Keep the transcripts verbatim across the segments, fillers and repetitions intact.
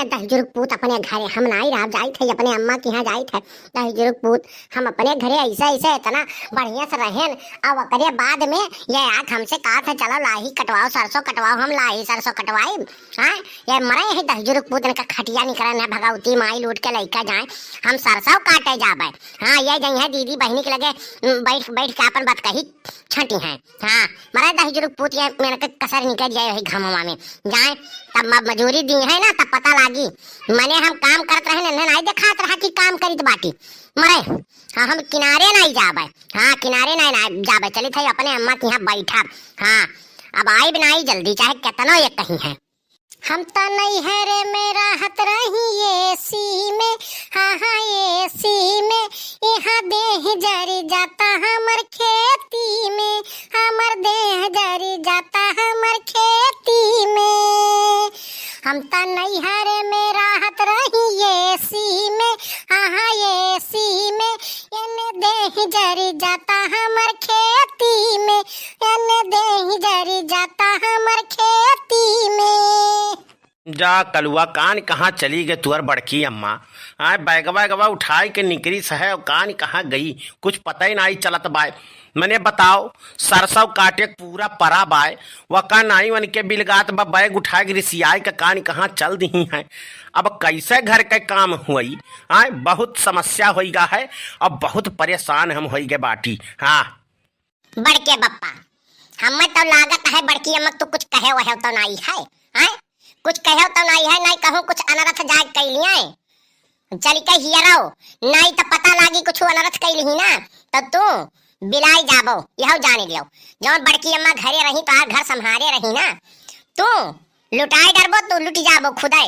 ए दहिजुरुक पूत अपने घरे हम नाई रहब, जाइत है अपने अम्मा के यहाँ जाइत है। दहिजुरुक पूत हम अपने घरे ऐसे ऐसे इतना बढ़िया से रहेन, अब ओकरे बाद में ये आके हमसे कहत है चलो लाही कटवाओ, सरसों कटवाओ, हम लाही सरसों कटवाई। हाँ, ये मरे है दहिजुरुक पूत, इनका खटिया निकरन है, भगवती माई लूट के लइका जाए, हम सरसों काटे जाबे। हाँ, ये जइहे दीदी बहिनी के लगे, उम, बैठ बैठ के अपन बतकही छटी है। हाँ, मरे दहिजुरुक पूत ये मेरे के कसर निकल जाए वही घमवा में। जाए तब म-, मजूरी दी है ना, तब पता लागी। मने हम काम करत रहे, नन्हे नाई देखात रहा कि काम करित बाटी। मरे, हाँ, हम किनारे नाई जाबे। हाँ, किनारे नाई, नाई जाबे। चलित है अपने अम्मा के यहाँ बैठब। हाँ, अब आइब नाई जल्दी, चाहे केतनो ये कही है। हम त नैहरे में रहत रही एसी में, हाँ, हाँ, एसी में। यहाँ देह जरी जाता हमर खेती में, हमर देह जरी जाता हमर खेती में। हम त नैहरे में रहत रही एसी में, हाँ, हाँ, एसी में। एने देह जरी जाता हमर खेती में, एने देह जरी जाता हमर खेती में। जा कलुआ, कान कहाँ चली गए तुअर बड़की अम्मा? आए, बैगवा वैगवा उठाई के निकरी सहे, कान कहाँ गई, कुछ पता ही नाई चलत बाय। मने बताओ, सरसों काटे के पूरा परा बाय, वका नाई वन के बिलगात बा, बैग उठाए के रिसियाए के कान कहाँ चल दिही हैं। अब कैसे घर के काम हुई? आए, बहुत समस्या होई गा है, अब बहुत परेशान हम होई गए बाटी। हाँ। बड़के बप्पा, हमें तो लागत है बड़की अम्मा तू कुछ कहे वहे तो नाई है, हैं? कुछ कहे तो नाई है, नाई कहूँ कुछ अनरथ जाए कैलिए। चल के हियरो, नाई तो पता लागी कुछ अनरथ कैली ही ना, तो तू बिलाई जाबो, यह जान लियो। जौन बड़की अम्मा घरे रही, तोहार घर संभारे रही ना, तू लुटाए डरबो, तू लुट जाबो खुदे।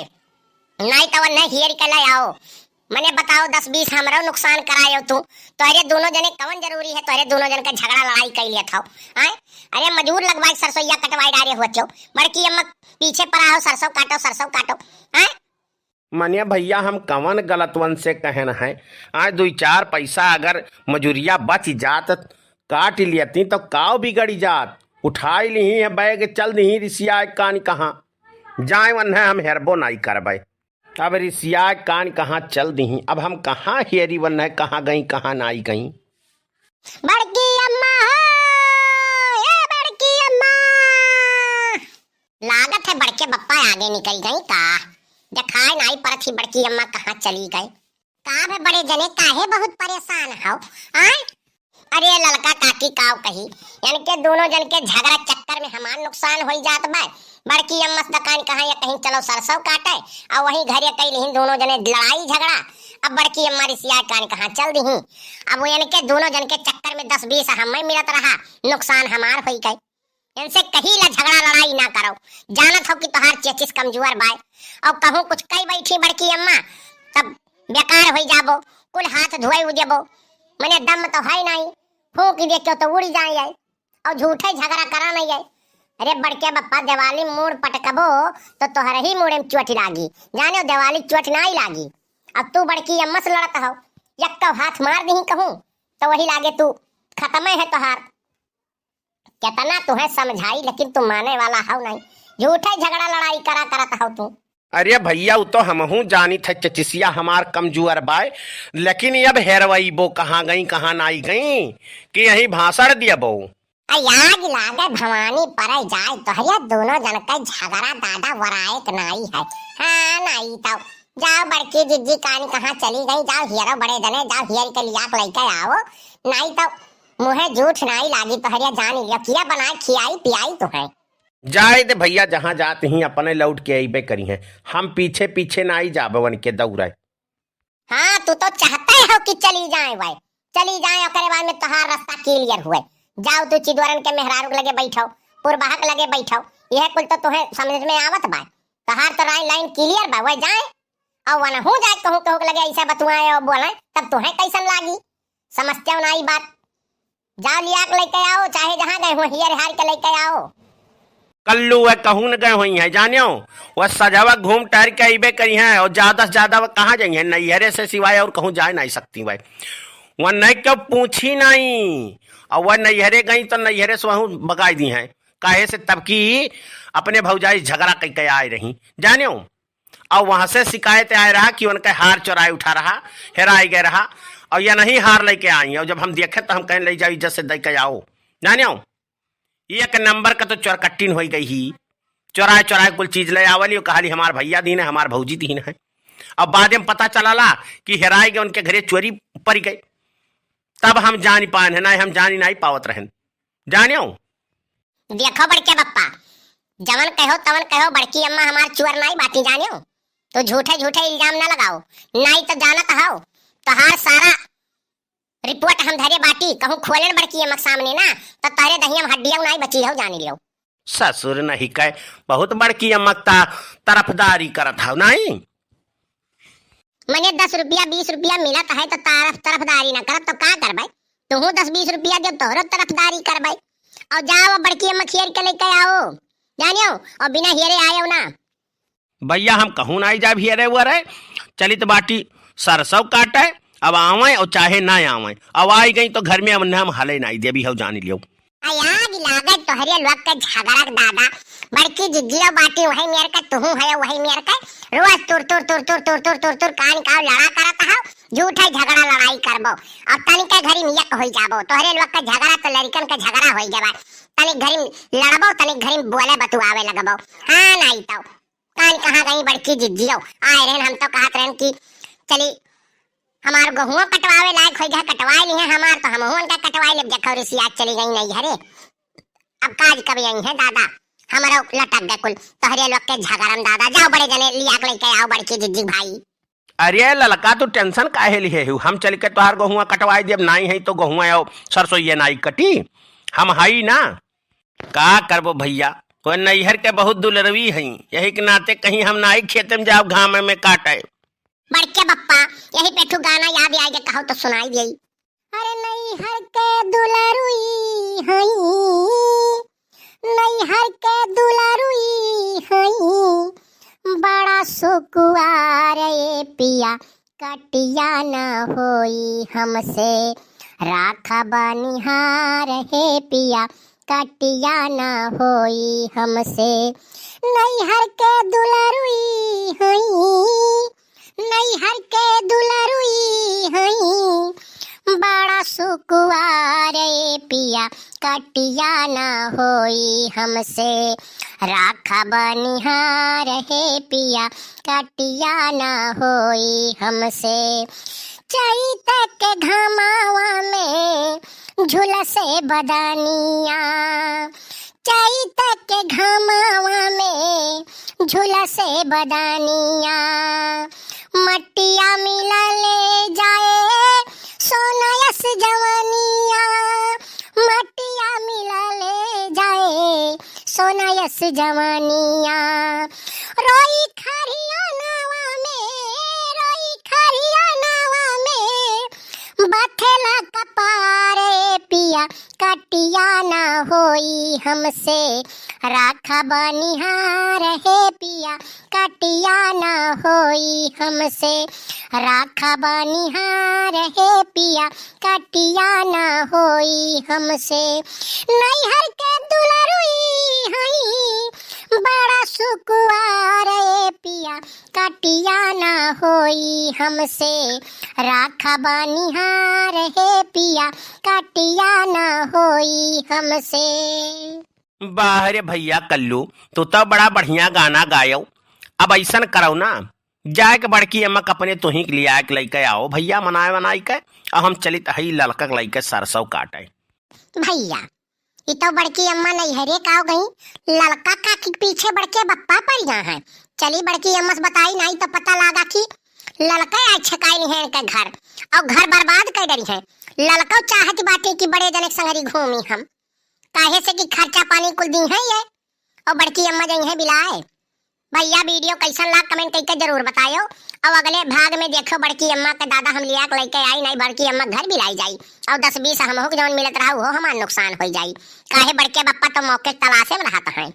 नाई तो वन्ने हियर के ले आओ। मने बताओ, दस बीस हमरो नुकसान करायो तू। तोहरे दोनों जने कवन जरूरी है, तोहरे दोनों जन का झगड़ा लड़ाई कर लिया था, आए? अरे मजूर लगवाई, सरसोईया कटवाई डारे होत हो। बड़की अम्मा पीछे पड़ा हो, सरसों काटो, सरसों काटो, आए? मने भैया, हम कवन गलतवन से कहन है? आए, दुई चार पैसा अगर मजूरिया बच जात, काट लियती तो काव बिगड़ी जात? उठाई लिही है बैग, चल दिही रिसिया कान कहाँ। जाए वन्ने हम हेरबो नाई करबै। अब रिसिया कान कहाँ चल दिही, अब हम कहाँ हेरी वन्ने, कहाँ गई, कहाँ नाई गई। बड़की अम्मा हो, ए बड़की अम्मा। लागत है बड़के बप्पा आगे निकल गई का? देखाए नाई परत ही बड़की अम्मा कहाँ चली गए। का भे बड़े जने, काहे बहुत परेशान हो? आय? अरे ललका काकी काव कही, इनके दोनों जन के झगड़ा चक्कर में हमार नुकसान होई जात बा। बड़की अम्मा से दुकान कहाँ या कहीं चलो सरसों काटे, और वहीं घरे कई लिहिन दोनों जने लड़ाई झगड़ा। अब बड़की अम्मा रिसिया कान कहाँ चल दिही। अब वो इनके दोनों जन के चक्कर में दस बीस हमें मिलत रहा, नुकसान हमार होई गए। इनसे कही ला झगड़ा लड़ाई ना करो, जानत हो कि तोहार चेचिस कमजोर बाय, और कहूँ कुछ कई बैठी बड़की अम्मा, तब बेकार होई जाबो, कुल हाथ धोए उदेबो, मने दम तो है नहीं, फूंक दे क्यों तो उड़ी जाए है, और झूठे झगड़ा करा नहीं है। अरे बड़के बप्पा, दिवाली मूड़ पटकबो तो तोहरे ही मूड़े में चोट लागी, जाने दिवाली चोट नहीं लागी। अब तू बड़की अम्मा से लड़त हो, यक्को हाथ मार दी कहूँ तो वही लागे तू खत्म है तोहार। केतना तुहें समझाई, लेकिन तू माने वाला हौ नहीं। झूठे झगड़ा लड़ाई करा करत हौ तू। अरे भैया, उ तो हमहू जानित है चचिसिया हमार कमजोर बाय, लेकिन अब हेरवइबो कहाँ गई, कहाँ नाई गई, कि यही भाषण दियबो। आ याद लागे भवानी परे जाए, तोहरे दोनों जन के झगड़ा दादा वरायक नाई है। हाँ, नाई तो जाओ बड़की जिज्जी कान कहाँ चली गई, जाओ हियरो बड़े जने, जाओ हियर के लिया के लेके आओ, नाई तो मुँहे जूठ नाई लागी तोहरे, जान लियो, किया बनाए खियाई पियाई तुहें। जाए दे भैया, जहाँ जात ही अपने लौट के अइबे करी हैं, हम पीछे पीछे नाई जाबे वन के दौड़े। हाँ, तू तो चाहते हो कि चली जाए वै, चली जाए, ओकरे बाद में तोहार रास्ता clear हुए। जाओ तू चिदोरन के मेहरारू के लगे बैठो, पुरबाहक लगे बैठो, यह कुल तो तुहें समझ में आवत बा। तोहार तो राय line clear बा, वै जाए, और वनहू जाए कहूँ कहूँ के लगे ऐसा बतुआए और बोले, तब तुहें कैसन लागी? समझते हो ना ई बात? जाओ लिया के लेके आओ, चाहे जहाँ गए हो, हियर हार के लेके आओ। कल्लू वह कहूँ न गए हुई हैं, जानियो, वह सजावा घूम टहर के अइबे करी हैं, और ज्यादा से ज्यादा वह कहाँ जाई हैं? नैहरे से सिवाय और कहूँ जाए नहीं सकती वह। वह नहीं क्यों पूछी नहीं, और वह नैहरे गई तो नैहरे से वहूँ बगाई दी हैं, काहे से तब की अपने भौजाई झगड़ा कई के आए रही, जानियो। और वहाँ से शिकायत आए रहा कि उनके हार चोराए उठा रहा, हेराए गए रहा, और यह नहीं हार लेके आई। और जब हम देखे तो हम कहें, "ले जाओ, इज्जत से दे के आओ।" जानियो, एक नंबर का तो चोरकट्टिन होई गई ही। चोराए चोराए कुल चीज ले आवली, कहली, "हमार भैया दीन है, हमार भौजी दीन है।" अब बाद में पता चलाला कि हेराए गए, उनके घरे चोरी पड़ गए, तब हम जानी पाएन है, नहीं हम जानी नहीं पावत रहन। जानियो? देखो बड़के बप्पा, जवन कहो तवन कहो, बड़की अम्मा हमार चोर नाई बाटी, जानियो? तो झूठे झूठे इल्जाम ना लगाओ, नाई तो जानत हो, तोहार सारा रिपोर्ट हम धरे बाटी, कहूँ खोलन बड़की अम्मा के सामने ना, तो तोहरे दहिया में हड्डियाँ नाई बची हो, जानी लियो। ससुर नहीं कहे, बहुत बड़की अम्मा ता तरफदारी करत हो, नहीं? मने दस रुपया, बीस रुपया मिलत है तो तरफ, तरफदारी ना करब तो का करबे? तुहू दस बीस रुपया देब, तोहरो तरफदारी करबे। और जाओ बड़की अम्मा खियर के लेके आओ, जानियो, और बिना हेरे आयो ना। भैया हम कहूँ नाई जाब हेरे वरे, चलित बाटी सरसों काटे, अब आवे और चाहे ना आवे, अब आई गई तो घर में हम, हम हले नाई देबी हो, जानी लियो। आ आग लागे तोहरे लोग के झगड़ा के दादा। बड़की जिज्जियो बाटी वही मेर के, तुहू है वही मेर के। रोज तुर तुर तुर तुर तुर तुर तुर तुर कान का लड़ा करत हो, झूठे झगड़ा लड़ाई करबो। अब तनिके घरी में एक होई जाबो। तोहरे लोग के झगड़ा तो लड़िकन के झगड़ा होई जाबा। तनिक घरी में लड़बो, तनिक घरी में बोले बतुआवे लगबो। हाँ नाई तो कान कहाँ गई बड़की जिज्जियो? आए रहन, हम तो कहत रहन कि चली हमार गहुआ कटवावे लायक होई जाए, कटवाए लिहे हमार, तो हमहू उनका कटवाए लेब। देखो रिसिया चली गई नैहरे, अब काज कब आई है दादा, हमारो लटक गए कुल तोहरे लोग के झगड़म दादा। जाओ बड़े जने लिया के लेके आओ बड़की जिज्जी भाई। अरे ललका, तू टेंशन काहे लिहे हु? हम चल के तोहार गहुआ कटवाए देब, नाई है तो गहुआ आओ सरसोइया नाई कटी, हम हई ना। का करबो भैया, वो नैहर के बहुत दुलरवी हई, यही के नाते कहीं हम नाई खेते में जाओ घाम में काटे। बड़के बप्पा, यही पे ठू गाना याद आए के कहो तो सुनाई देई। अरे नैहर के दुलरुई हई, नैहर के दुलरुई हई, बड़ा सुकुवार ए पिया, कटिया न होई हमसे, राखब निहार हे पिया, कटिया न होई हमसे। नैहर के दुलरुई हई, नैहर के दुलरुई हई, बड़ा सुकुवार ए पिया, कटिया न होई हमसे, राखब निहार हे पिया, कटिया न होई हमसे। चैत के घमावा में झुलसे बदनिया, चैत के घमावा में झुलसे बदनिया, मटिया मिला ले जाए सोना यस जवनिया, मटिया मिला ले जाए सोना यस जवनिया। रोई खरिया नावा में, रोई खरिया नावा में, बथेला कपार ए पिया, कटिया ना होई हमसे, राखब निहार हे पिया, कटिया ना होई हमसे, राखब निहार हे पिया, कटिया ना होई हमसे। नैहर के दुलरुई हई, बड़ा सुकुवार ए पिया, कटिया ना होई हमसे, राखब निहार हे पिया, कटिया ना होई हमसे। वाह रे भैया कल्लू, तू तो बड़ा बढ़िया गाना गायो। अब ऐसन करो ना, जाए के बड़की अम्मा के अपने तुही के लिया के लेके आओ भैया, मनाए वनाए के, और हम चलित हई ललका के लेके सरसों काटे। भैया, ई तो बड़की अम्मा नैहरे का हो गई, ललका काकी के पीछे बड़के बप्पा पड़ गया है। चली बड़की अम्मा से बताई, नाई तो पता लागा कि ललका आज छकाई नहीं है इनके घर, और घर बर्बाद कर डरी है। ललका चाहत बाटे कि बड़े जने के संगरी घूमी हम, काहे से कि खर्चा पानी कुल दी है ये, और बड़की अम्मा जई है बिलाए। भैया, video कैसन लाग, comment कइके जरूर बतायो। और अगले भाग में देखो, बड़की अम्मा के दादा हम लिया के लेके आई, नहीं बड़की अम्मा घर बिलाई जाई। और दस बीस हमहू के जौन मिलत रहा, वो हमार नुकसान हो जाई। काहे बड़के बप्पा तो मौके के तलाशे में रहत हैं।